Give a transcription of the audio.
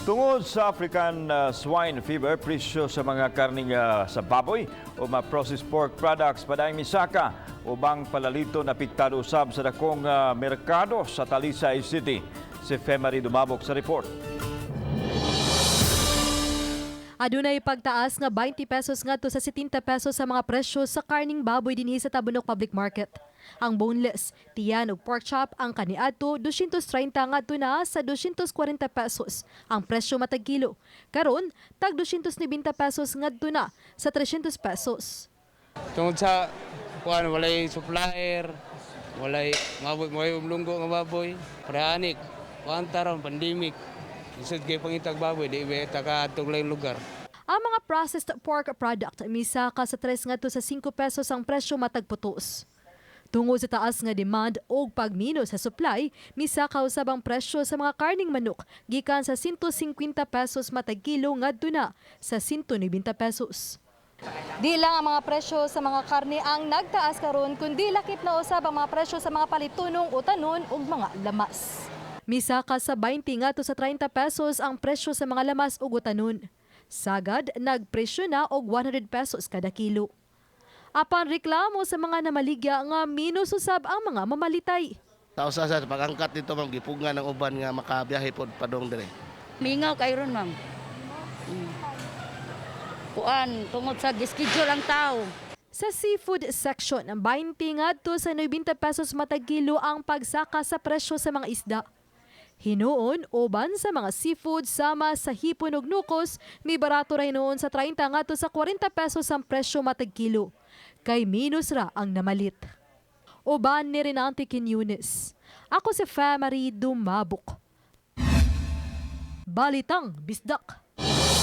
Tungod sa African swine fever, presyo sa mga karning sa baboy o mga processed pork products padayong misaka, ubang palaliton apektado usab sa dakong merkado sa Talisay City. Si Femary Dumabok sa report. Adunay pagtaas nga 20 pesos ngadto sa 70 pesos sa mga presyo sa karning baboy dinhi sa Tabunok Public Market. Ang boneless, tiyan ug pork chop ang kaniadto 230 ngadto na sa 240 pesos ang presyo matag kilo. Karon, tag 290 pesos ngadto na sa 300 pesos. Tungod sa kuan, walay supplier, walay maboy, may umlunggo nga baboy. Pranik, kuan taron pandemic. Isod kay pangitag baboy, di ba ta ka adtong laing lugar. Ang mga processed pork product misaka sa 3 ngadto sa 5 pesos ang presyo matag putos. Tungod sa taas nga demand og pagmino sa supply, misaka usab ang presyo sa mga karning manok gikan sa 150 pesos matag kilo ngadto na sa 190 pesos. Di lang ang mga presyo sa mga karne ang nagtaas karon, kundi lakip na usab ang mga presyo sa mga palitunong utanon ug mga lamas. Misaka sa 20 ngadto sa 30 pesos ang presyo sa mga lamas ug utanon. Sagad, nagpresyo na og 100 pesos kada kilo. Apan reklamo sa mga namaligya nga minus usab ang mga mamalitay. Sa usa sa pag-angkat dito, ma'am, gipugngan ng uban nga makabiyahe pod padong dire. Mingaw kay ron, ma'am. Kuan, tungod sa gischedule ang tao. Sa seafood section, 20 ngadto sa 90 pesos matag kilo ang pagsaka sa presyo sa mga isda. Hinuon, uban sa mga seafood sama sa hipon ug nukos, mibarato ra hinuon sa 30 ngadto sa 40 pesos ang presyo matag kilo. Kay minus ra ang namalit. Uban ni Renante Quiñones. Ako si Famary Dumabok. Balitang Bisdak.